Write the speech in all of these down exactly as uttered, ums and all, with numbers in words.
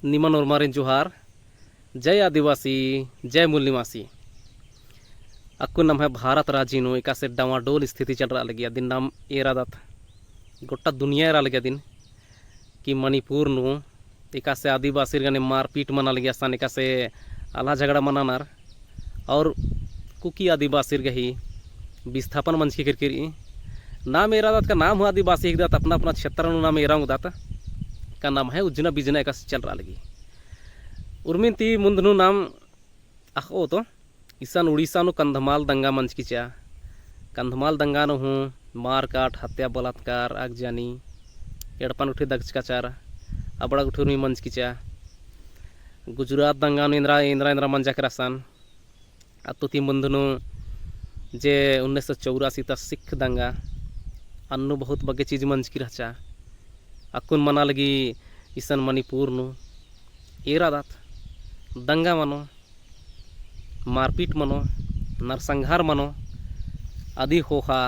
निमन ओर्मारिन जोहार। जय आदिवासी, जय मूल निवासी। अक्कुन नम्है भारत राजी नू एकासे डवाडोल स्थिति चलरआ लगी, अदिन नाम एरादत। गोट्टा दुनिया एरा लगी अदिन कि मणिपुर नू एकासे आदिवासीर गने मारपीट मना लगी, असन एकासे आल्हा झगड़ा मनानर। और कुकी आदिवासीर गही विस्थापन मंजकी केरकी रई। नाम एरादत का नाम हूँ आदिवासी हिकदत, अपना अपना क्षेत्र नू नाम एरा ओंगदत का नम्है उज्जना बिज्जना एकासे चलरआ लगी। उर्मिन ती मुन्द नू नाम अख़ओत, इसन उड़ीसा नू कंधमाल दंगा मंजकी चिआ। कंधमाल दंगा नू हूँ मारकाट, हत्या, बलात्कार, आगजनी, एड़पा गुट्ठी दगचका चिअर, अबड़ा गुट्ठी उर्मी मंजकी चिआ। गुजरात दंगा नू एन्दरा, एन्दरा, एन्दरा मंजा केरा असन। अत्तो ती मुन्द नू जे उन्नीस सौ चौरासी ता सिख दंगा, अन्नु बहुत बग्गे चीज मंजकी रहचा। अक्कुन मना लगी इसन मणिपुर नू एरादत, दंगा मनो, मारपीट मनो, नरसंहार मनो, अदी ख़ोख़ा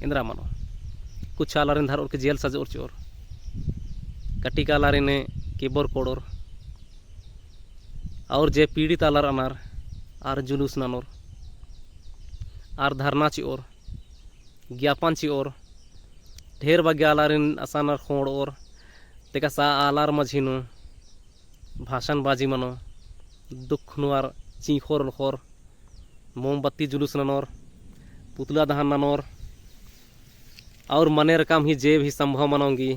एन्दरा मनो। कुछ आलारिन धरओर के जेल सजओर चिओर, कटिक आलारिन केबोर कोड़ोर, और जे पीड़ित आलर अनर आर जुलूस ननोर, आर धरना चिओर, ज्ञापन चिओर, ढेर बग्गे आलारिन असानर ख़ोंड़ओर, तेकसा आलर मझी नू भाषणबाजी मनो, दुख नू आर चींख़ोर ओलख़ोर, मोमबत्ती जुलूस ननोर, पुतला दहन ननोर, और मने रकम ही जे भी संभव मनोंगी,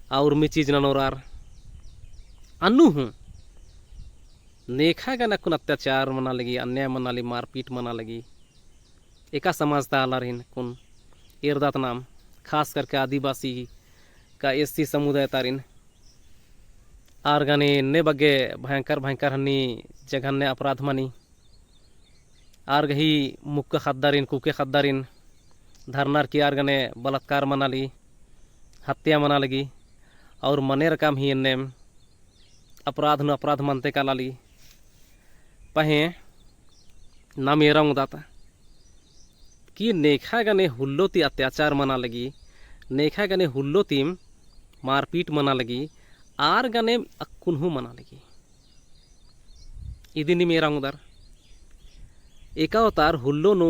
और उर्मी चीज ननोर आर। अन्नु हूँ नेखा गने अक्कुन अत्याचार मना लगी, अन्याय मना लगी, मारपीट मना लगी। एका समाज ता आलारिन अक्कुन एरदत नाम, खास करके आदिवासी का एससी समुदाय तारिन। आर गने एन्ने बग्गे भयंकर भयंकर हन्नी जघन्य अपराध मनी। आर गही मुक्का ख़द्दारिन, कुके ख़द्दारिन धरनर की आर गने बलात्कार मना लगी, हत्या मना लगी, और मने रकम ही एन्नेम अपराध नू अपराध मनते काला लगी। पहें नाम एरा ओंगदत कि नेखा गने हुल्लो ती अत्याचार मना लगी, नेखा गने हुल्लो तीम मारपीट मना लगी, आर गने अक्कुन हूँ मना लगी। इदिन नीम एरा ओंगदर। एका ओतार हुल्लो नू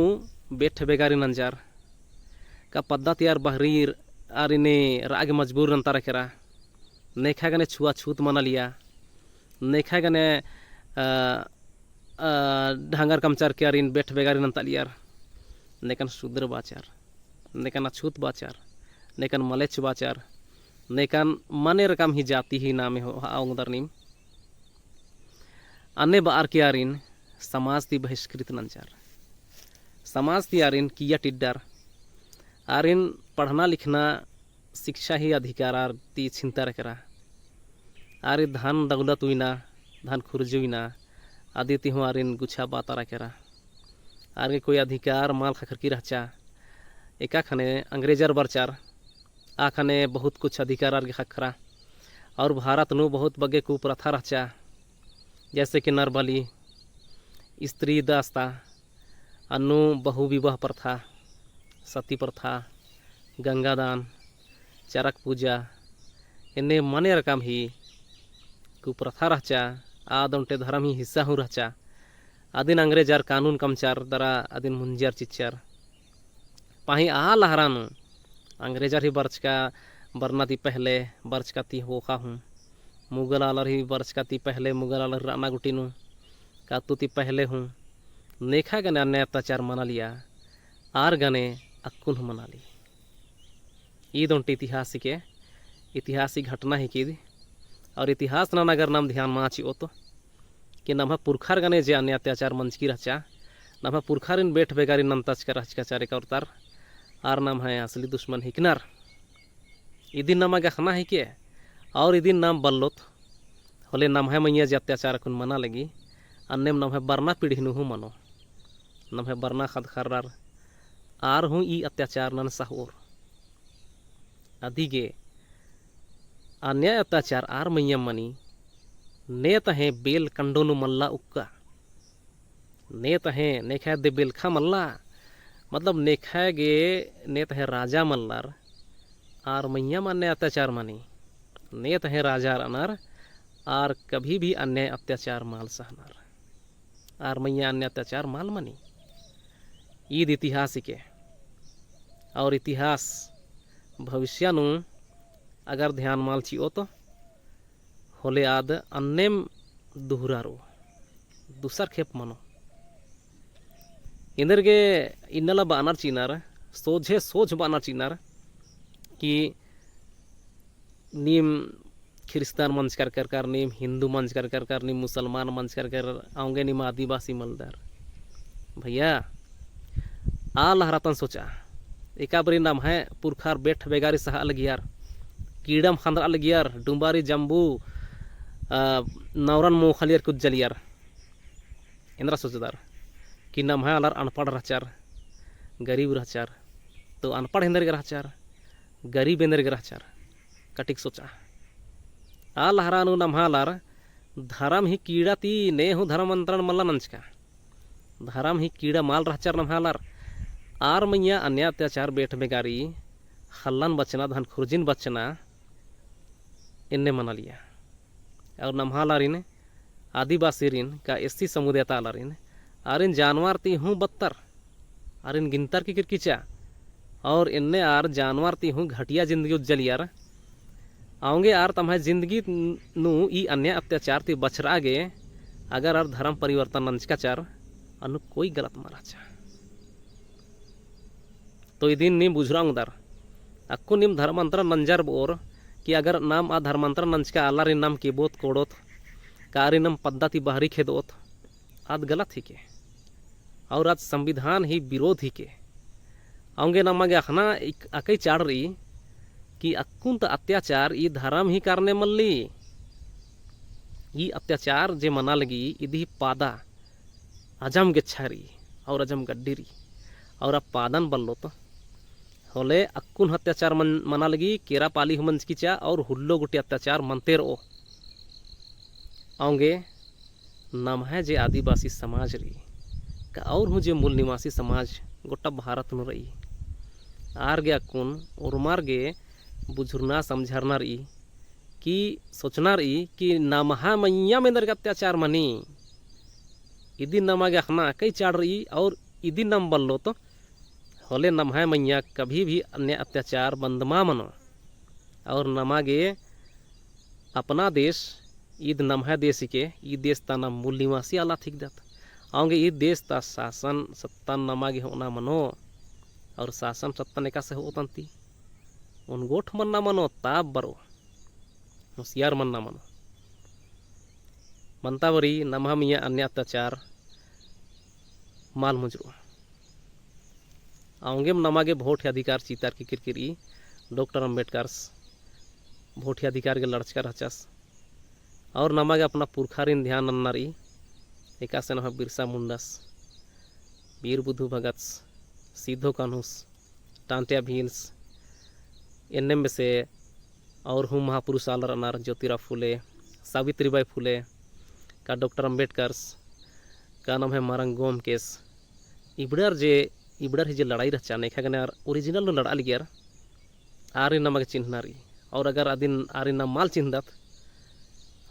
बेठ बेगारी नंजर। का पद्दा ती आर बहरी आरिन रआ गे मजबूर नंतारा केरा। नेखा गने छुआछूत मना लिया। नेखा गने, अ, अ, ढंगर कमचर के आरिन बेठ बेगारी नंता लियर। नेकन शूद्र बाचर, नेकन अछूत बाचर, नेकन मलेच्छ बाचर, नेकन मने रकम ही जाति ही नामे हो, हा ओंगदर नीम। अन्ने बअर के आरिन समाज ती बहिष्कृत नंजर। समाज ती आरिन किया टिड्डर। आरिन पढ़ना लिखना शिक्षा ही अधिकार आर ती छिनतारा केरा। आर धन दौलत उइना, धन खुर्जी उइना, अदी ती हूँ आरिन गुछा बातारा केरा। आर गे कोई अधिकार मल ख़क्खरकी रहचा। एका ख़ने अंग्रेजर बरचर, आ ख़ने बहुत कुछ अधिकार आर गे ख़क्खरा। और भारत नू बहुत बग्गे कुप्रथा रहचा, जैसे कि नरबली, स्त्री दासता, अन्नु बहु विवाह प्रथा, सती प्रथा, गंगा दान, चरक पूजा, एन्ने मने रकम ही कुप्रथा रहचा, आद ओन्टे धरम ही हिस्सा हूँ रहचा। अदिन अंग्रेजर कानून कमचर दरा अदिन मुंजियर चिच्चर। पहें आ लहरा नू अंग्रेजर ही बरचका बरना ती पहले, बरचका ती ख़ोख़ा हूँ, मुगल आलर ही बरचका ती पहले, मुगल आलर रअना गुटी नू, का अत्तु ती पहले हूँ नेखा गने अन्याय अत्याचार मना लिया, आर गने अक्कुन हूँ मना ली। ईद ओन्टे इतिहास हिके, इतिहास ही घटना हिके ईद। और इतिहास नना अगर नाम ध्यान मल चिओत कि नम्है पुरखर गने जे अन्याय अत्याचार मंजकी रहचा, नम्है पुरखरिन बेठ बेगारी नंतचका रहचका चारे का ओरतर, आर नम्है असली दुश्मन हिकनर। इदिन नमा गे अख़ना हिके, और इदिन नाम बल्लोत, होले नम्है मइय्याँ जे अत्याचार अक्कुन मना लगी, अन्नेम नम्है बरना पीढ़ी नू हूँ मनो। नम्है बरना ख़द्द ख़र्रर आर हूँ ई अत्याचार नन सहओर। अदिगे अन्याय अत्याचार आर मइय्याँ मनी, ने तहें बेल कंडो नू मल्ला उक्का। ने तहें, नेखय दे बेलखा मल्ला, मतलब नेखय गे ने तहें राजा मल्लर, आर मइय्याँ मन्ने अत्याचार मनी। ने तहें राजा रअनर, आर कभी भी अन्याय अत्याचार मल सहनर। आर मइय्याँ अन्याय अत्याचार मल मनी। ईद इतिहास हिके। और इतिहास भविष्य नू अगर ध्यान मल चिओ तो होले आद अन्नेम दुहरारओ, दूसर खेप मनो। एन्देरगे इन्नला बअनर चिअनर, सोझे सोझ बअनर चिअनर कि नीम ख्रिस्तान मंजकर कर कर, नीम हिन्दू मंजकर कर कर, नीम मुसलमान मंजकर कर, औंगे नीम आदिवासी मलदर। भैया, आ लहरा तन सोचा। एका बारी नम्है पुरखर बेठ बेगारी सहा लगियर, कीड़म खंदरा लगियर, डुम्बारी जम्बू, आ, नौरन मोखलियर कुज्जलियर। एन्दरा सोचदर कि नम्है आलर अनपढ़ रहचर, गरीब रहचर, तो अनपढ़ एन्देरगे रहचर, गरीब एन्देरगे रहचर, कटिक सोचा। आ लहरा नू नम्है आलर धरम ही कीड़ा ती ने हूँ धर्मांतरण मल्ला नंजका। धरम ही कीड़ा मल रहचर नम्है आलर। आर मइय्याँ अन्याय अत्याचार बेठ बेगारी, हल्लन बचना, धन खुर्जिन बचना, एन्ने मनालिया। और नम्है आलारिन, आदिवासीरिन, का एससी समुदाय ता आलारिन, आरिन जानवर ती हूँ बत्तर, आरिन गिनतर की किरकिचा, और एन्ने आर जानवर ती हूँ घटिया जिंदगी उज्जलियर। औंगे आर तम्है जिंदगी नू ई अन्याय अत्याचार ती बछरआ गे, अगर आर धर्म परिवर्तन नंजकाचर, अन्नु कोई गलत मल रहचा। तो इदिन नीम बुझुरा ओंगदर। अक्कु नीम धर्मांतरण नंजर बओर कि अगर नाम आ धर्मांतरण नंजका आलारिन नाम केबोत कोड़ोत, का आरिन नाम पद्दा ती बहरी खेदोत, आद गलत हिके। और आद संविधान ही विरोध हिके। औंगे नमा गे अखना इक-, अकई चाड़ रई कि अक्कुन त अत्याचार ई धर्म ही कारने मल्ली। ई अत्याचार जे मना लगी, इदी ही पादा अजम गेच्छा रई और अजम गड्डी रई। और आ पादन बल्लोत होले अक्कुन अत्याचार मन-, मना लगी, केरा पाली हूँ मंजकी चा और हुल्लो गुट्ठी अत्याचार मनते रओ। औंगे नम्है जे आदिवासी समाज रई, का और हूँ जे मूल निवासी समाज गोट्टा भारत नू रई, आर गे अक्कुन उर्मर गे बुझुरना समझरना रई, कि सोचना रई कि नम्है मइय्याँ एन्देरगे अत्याचार मनी। इदिन नमा गे अखना अकई चाड़ रई और इदिन नाम बल्लोत होले नम्है मइय्याँ कभी भी अन्याय अत्याचार बंद मा मनो। और नमा गे अपना देश, ईद नम्है देश हिके, ई देश ता नाम मूल निवासी आलर हिकदत। औंगे ई देश ता शासन सत्ता नमा गे होना मनो। और शासन सत्ता एकासे होओ तन्ती। ओनगोठ मन्ना मनो, ताप बरओ। होशियार मन्ना मनो। मन्ता बारी नम्है मइय्याँ अन्याय अत्याचार मल मुंजरओ। औंगेम नमा गे वोट ही अधिकार चिअर की किरकिरी डॉक्टर अम्बेडकरस वोट ही अधिकार गे लड़चका रहचस। और नमा गे अपना पुरखारिन ध्यान नन्ना रई, एकासे नम्है बिरसा मुंडस, वीर बुधु भगतस, सिद्धो कान्हुस, टांटिया भीलस, एन्नेम बेसे और हूँ महापुरुष आलर रअनर, ज्योतिराव फुले, सावित्रीबाई फुले, का डॉक्टर अम्बेडकरस, का नम्है मरंग गोमकेस, इबड़र जे, इबड़र ही जे लड़ाई रहचा, नेखा गने आर original नू लड़आ लगियर, आरिन नमा गे चिन्हना रई। और अगर अदिन आरिन नाम मल चिन्हदत,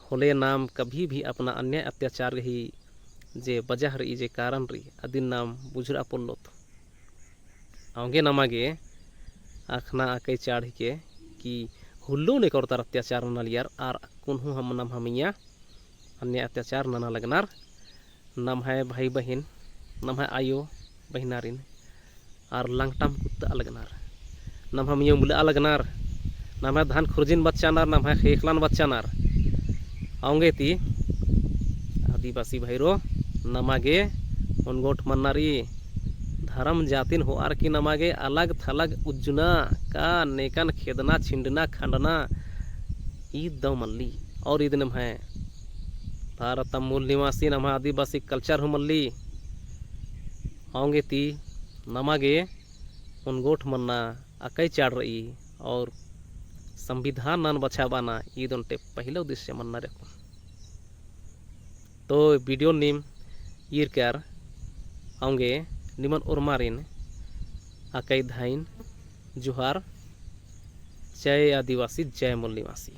होले नाम कभी भी अपना अन्याय अत्याचार गही जे वजह रई, जे कारण रई, अदिन नाम बुझुरआ पोल्लोत। औंगे नमा गे अखना अकई चाड़ हिके कि हुल्लो नेकर तर अत्याचार ननालियर आर अक्कुन हूँ हम नम्है मइय्याँ अन्याय अत्याचार नना लगनर। नम्है भाई बहिन, नम्है आयो बहिनारिन आर लंगटम कुत्तआ लगनर। नम्है मइय्याँ उमलआ लगनर, नम्है धन खुर्जिन बच्चानर, नम्है ख़ेख़ेलन बच्चानर। औंगे ती आदिवासी भइरो नमा गे ओनगोठ मन्ना रई। धरम जातिन होअर की नमा गे अलग थलग उज्जना का नेकन खेदना, छिंडना, खंडना ईद दव मल्ली। और ईद नम्है भारत ता मूल निवासी नम्है आदिवासी culture हूँ मल्ली। औंगे ती नमा गे ओनगोठ मन्ना अकई चाड़ रई और संविधान नन बछाबअना ईद ओन्टे पहिला उद्देश्य मन्ना रई अक्कुन। तो video नीम ईरकर औंगे निमन ओर्मारिन अकई धाइन जोहार। जय आदिवासी, जय मूल निवासी।